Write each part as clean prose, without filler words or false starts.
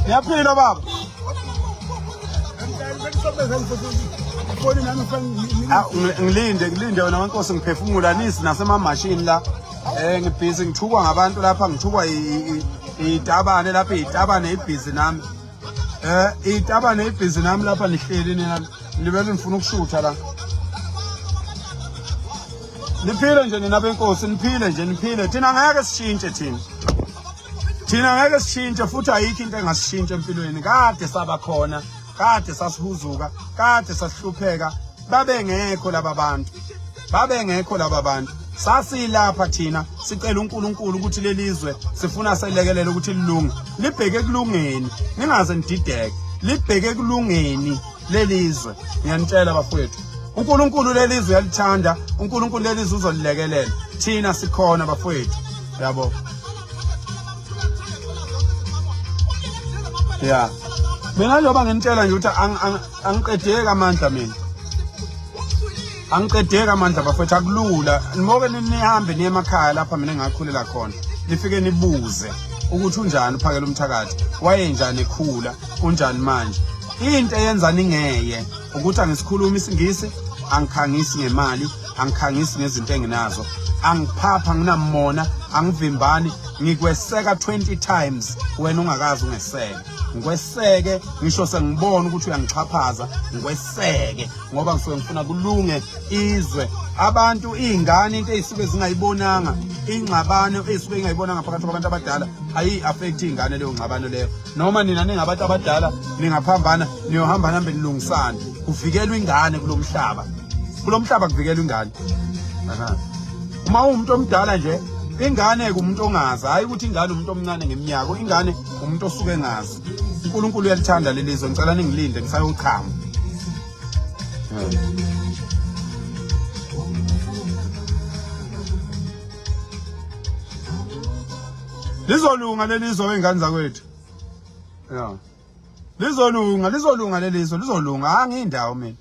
Niyaphila baba. Ah, ngilinde ngilinde wena wenkosi ngiphefumula nisi nasemamashini la. Eh ngibhizi ngithukwa ngabantu lapha ngithukwa itabane lapha itabane ibhizi nami. Eh itabane ibhizi nami lapha nihleli nina libele nifuna ukushutha la. Niphile nje nina benkosi niphile nje niphile thina ngeke sishintshe thina. Thina ngeke sishintshe futhi ayikho into engasishintsha empilweni. Kade saba khona, kade sasihuzuka, kade sasihlupheka, babengekho laba bantu. Babengekho laba bantu. Sasilapha thina sicela uNkulunkulu ukuthi lelizwe sifuna selekelele ukuthi lilunge. Libheke ekulungeni, ningaze nidideke. Libheke ekulungeni lelizwe. Ngiyanitshela bafowethu. uNkulunkulu lelizwe uyalithanda, uNkulunkulu lelizwe uzolilekelela. Thina sikhona bafowethu. Yabo. Ya. Mina njengoba nginitshela nje ukuthi angiqedeki amandla mina. Angiqedeki amandla bafethu akulula. Nimoke nihambe niye emakhaya lapha mina engakhulela khona. Nifike nibuze ukuthi unjani uphakela umthakathi. Wayenjani ekhula, unjani manje. Into eyenza ningeye ukuthi angisikhulumi isiNgisi, angikhangisi ngemali, angikhangisi ngezinto enginazo. Angiphapha nginamona, angivimbani, ngikweseka 20 times wena ungakazi ungeseke. Ngikweseke ngisho sengibona ukuthi uyangixhaphaza, ngikweseke ngoba ngisuke ngifuna kulunge izwe. Abantu izingane into ezisuke zingayibonanga, ingxabano ezisuke ingayibonanga phakathi kwabantu abadala ayi affect ingane leyo ngxabano leyo. Noma nina ningabantu abadala ningaphambana niyohamba nihambe nilungisane kuvikelwa ingane kulomhlaba kulomhlaba kuvikelwa ingane aha uma uwumuntu omdala nje ingane kumuntu ongazi hayi ukuthi ingane umuntu omncane ngeminyaka ingane umuntu osuke engazi uNkulunkulu uyalithanda leli zwe ngicela ningilinde ngisayochama lizolunga lelizwe wengane zakwethu ya lizolunga lizolunga lelizwe lizolunga angiyindawo mina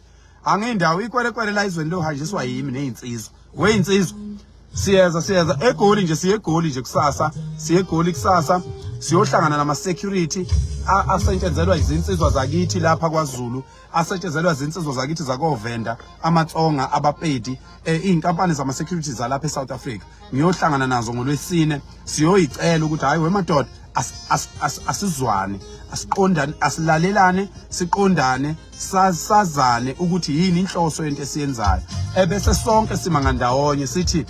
angiyindawo ikwerekwere la izweni lohanjiswa yimi nezinsizwa weyinsizwa siyeza siyeza egoli nje siye egoli nje kusasa siye egoli kusasa siyohlangana nama security asetshenzelwa izinsizwa zakithi lapha kwaZulu asetshenzelwa izinsizwa zakithi zakoVenda amaTsonga abaPedi eh, izinkampani zama security zalapha eSouth Africa ngiyohlangana nazo ngolwesine siyoyicela ukuthi hayi wemadoda asizwane asiqondane asilalelane siqondane sazane ukuthi yini inhloso yento esiyenzayo ebese sonke sima ngandawonye sithi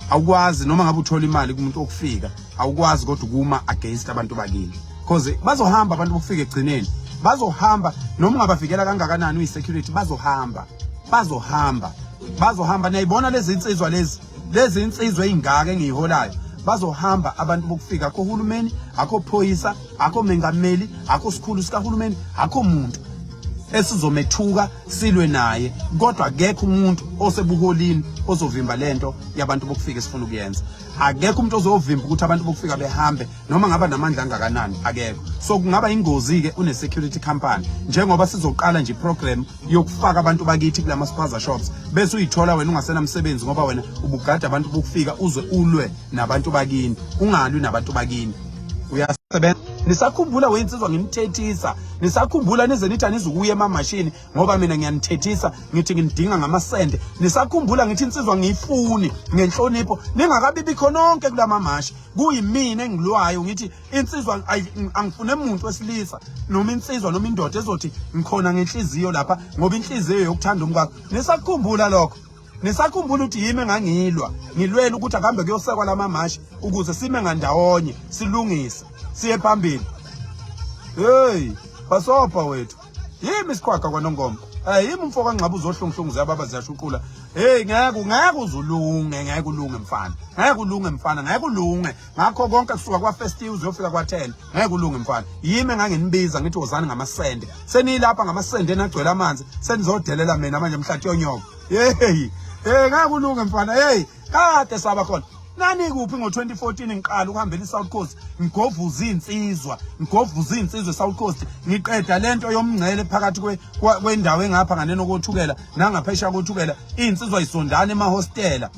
awukwazi noma ngabe uthola imali kumuntu okufika awukwazi kodwa ukuma against abantu bakini because bazohamba abantu bokufika egcineni bazohamba noma ungabavikela kangakanani uyi-security bazohamba bazohamba bazohamba niyayibona lezi insizwa lezi lezi insizwa ey'ngaka engiyiholayo bazohamba abantu bokufika akho hulumeni akho phoyisa akho mengameli akho sikhulu sikahulumeni akho muntu esizomethuka silwe naye kodwa akekho umuntu osebuholini ozovimba lento yabantu bokufika esifuna ukuyenza akekho umuntu ozovimba ukuthi abantu bokufika behambe noma ngaba namandla angakanani akekho so kungaba ingozi ke une security company njengoba sizoqala nje program yokufaka abantu bakithi kulama spaza shops bese uyithola wena ungasenamsebenzi ngoba wena ubugada abantu bokufika uze ulwe nabantu bakini ungalwi nabantu bakini uyasebenza nisakhumbula weyinsizwa nginithethisa nisakhumbula nize nithi anizukuya emamashini ngoba mina ngiyanithethisa ngithi nginidinga ngamasende nisakhumbula ngithi insizwa ngiyifuni ngenhlonipho ningakabi bikho nonke kulamamashi kuyimina engilwayo ngithi insizwa angifune muntu wesilisa noma insizwa noma indoda ezothi ngikhona ngenhliziyo lapha ngoba inhliziyo yokuthanda umkakho nisakhumbula lokho nisakhumbula ukuthi yimi engangilwa ngilwela ukuthi akuhambe kuyosekwa lamamashi ukuze sime ngandawonye silungise siye phambili hey basobha wethu yimi isiqhwaga kwanongoma eh yimi umfo kaNgxaba uzohlunguhlungu ziyababa ziyashuqula hey ngeke ngeke uzulunge ngeke ulunge mfana ngeke ulunge mfana ngeke ulunge ngakho konke kusuka kwa first uzofika kwa 10 ngeke ulunge mfana yimi enganginibiza ngithi wozani ngamasende seniyilapha ngamasende enagcwele amanzi senizodelela mina manje mhlathi yonyoko hey hey ngeke ulunge mfana hey kade saba khona nani kuphi ngo-2014 ngiqala ukuhambela i-South Coast ngigovuza iy'nsizwa ngigovuza iy'nsizwa e-South Coast ngiqeda le nto yomngcele phakathi kwendawo engapha nganeno kothukela nangaphesheya kothukela iy'nsizwa yisondana emahostela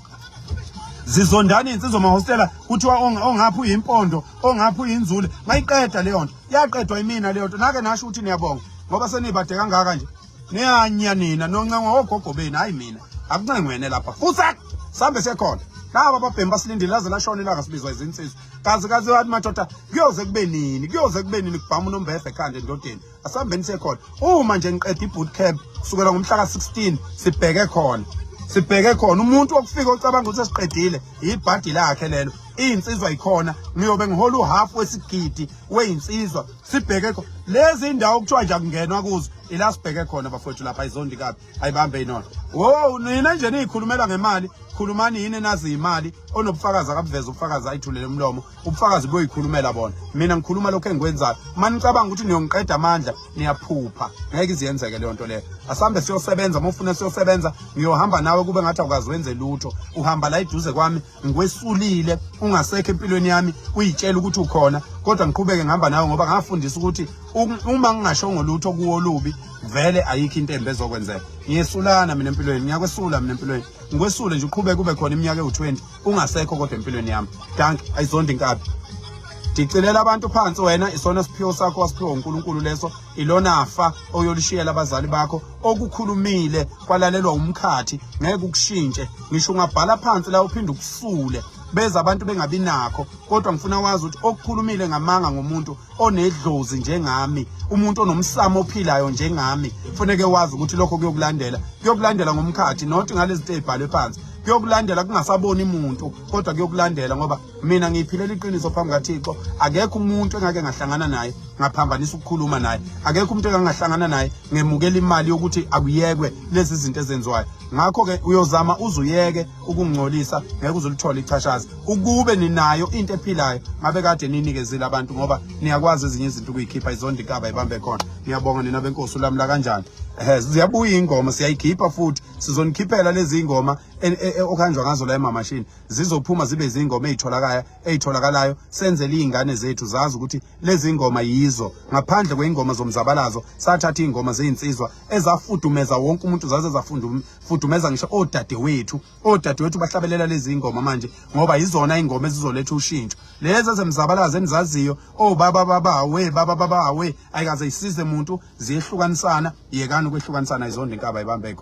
Zizondana iy'nsizwa mahostela, kuthiwa ongapha uyimpondo, ongapha uyinzule. Ngayiqeda leyo nto, yaqedwa imina leyo nto. Nake nasho ukuthi niyabonga ngoba senibade kangaka nje. Niyanya nina, noncengwa ogogo benu, hhayi mina. Akuncengwene lapha. Fusak! Sambe sekhona. Laba ababhemi basilindile laze lashona ilanga sibizwa izinsizwa. Kazi kazi wathi madoda kuyoze kube nini? Kuyoze kube nini kubhama unombefe ekhanda endodeni? Asihambeni siye khona. Uma nje ngiqeda i-boot camp kusukela ngomhla ka-16 sibheke khona. Sibheke khona. Umuntu okufika ocabanga ukuthi sesiqedile ibhadi lakhe lelo. Iy'nsizwa yikhona, ngiyobe ngihola uhafu wesigidi wey'nsizwa. Sibheke khona. Lezi indawo kuthiwa nje akungenwa kuzo, ila sibheke khona bafowethu lapha ayizondi kabi. Ayibambe inona. Wo nina nje niyikhulumela ngemali, khulumani yini enazi imali, onobufakazi akabuveze ubufakazi ayithulele umlomo. Ubufakazi buyoyikhulumela bona. Mina ngikhuluma lokho engikwenzayo. Uma nicabanga ukuthi niyongiqeda amandla, niyaphupha. Ngeke iziyenzeke leyo nto leyo. Asambe siyosebenza, uma ufuna siyosebenza, ngiyohamba nawe kube ngathi awukazi wenze lutho. Uhamba la eduze kwami, ngikwesulile, ungasekho empilweni yami, uyitshela ukuthi ukhona, kodwa ngiqhubeke ngihamba nawe ngoba ngafundisa ukuthi uma ngingashongo lutho kuwo olubi, vele ayikho into embi ezokwenzeka. Ngiyesulana mina empilweni, ngiyakwesula mina empilweni. Ngikwesule nje uqhubeke kube khona iminyaka ewu-20 ungasekho kodwa empilweni yami. Dankie, ayizondi inkabi. Dicilela abantu phansi wena, isona siphiwo sakho wasiphiwa uNkulunkulu leso, ilona fa oyolishiyela abazali bakho. Okukhulumile kwalalelwa umkhathi, ngeke ukushintshe. Ngisho ungabhala phansi la uphinde ukusule, beza abantu bengabi nakho, kodwa ngifuna wazi ukuthi okukhulumile ngamanga ngomuntu onedlozi njengami, umuntu onomsamo ophilayo njengami, kufuneke wazi ukuthi lokho kuyokulandela, kuyokulandela ngomkhathi, not ngalezi zinto ezibhalwe phansi. Kuyokulandela kungasaboni umuntu, kodwa kuyokulandela ngoba mina ngiyiphilela iqiniso phambi kaThixo. Akekho umuntu engake ngahlangana naye ngaphambanisa ukukhuluma naye, akekho umuntu engake ngahlangana naye ngemukela imali yokuthi akuyekwe lezi zinto ezenziwayo. Ngakho-ke uyozama uzuyeke ukungcolisa, ngeke uzulithole ichashazi. Ukube ninayo into ephilayo ngabe kade ninikezile abantu, ngoba niyakwazi ezinye izinto ukuyikhipha, izonda inkaba ibambe khona. Ngiyabonga nina benkosi. Ulamula kanjani? Ehe, ziyabuya ingoma, siyayikhipha futhi sizonikhiphela lezi ingoma okuhanjwa ngazo la emamashini. Zizophuma zibe izingoma ezitholakalayo, ezitholakalayo, senzele izingane zethu zazi ukuthi lezi ingoma yizo. Ngaphandle kweyingoma zomzabalazo, sathatha izingoma zezinsizwa ezafudumeza wonke umuntu, zaze zafudumeza ngisho odadewethu. Odadewethu bahlabelela lezi ingoma manje ngoba yizona ingoma ezizoletha ushintsho. Lezi ezemzabalazo enizaziyo, obaba baba we baba baba we, ayikaze isize umuntu, ziyehlukanisana. Yekani ukwehlukanisana, izonda inkaba ibambe khona.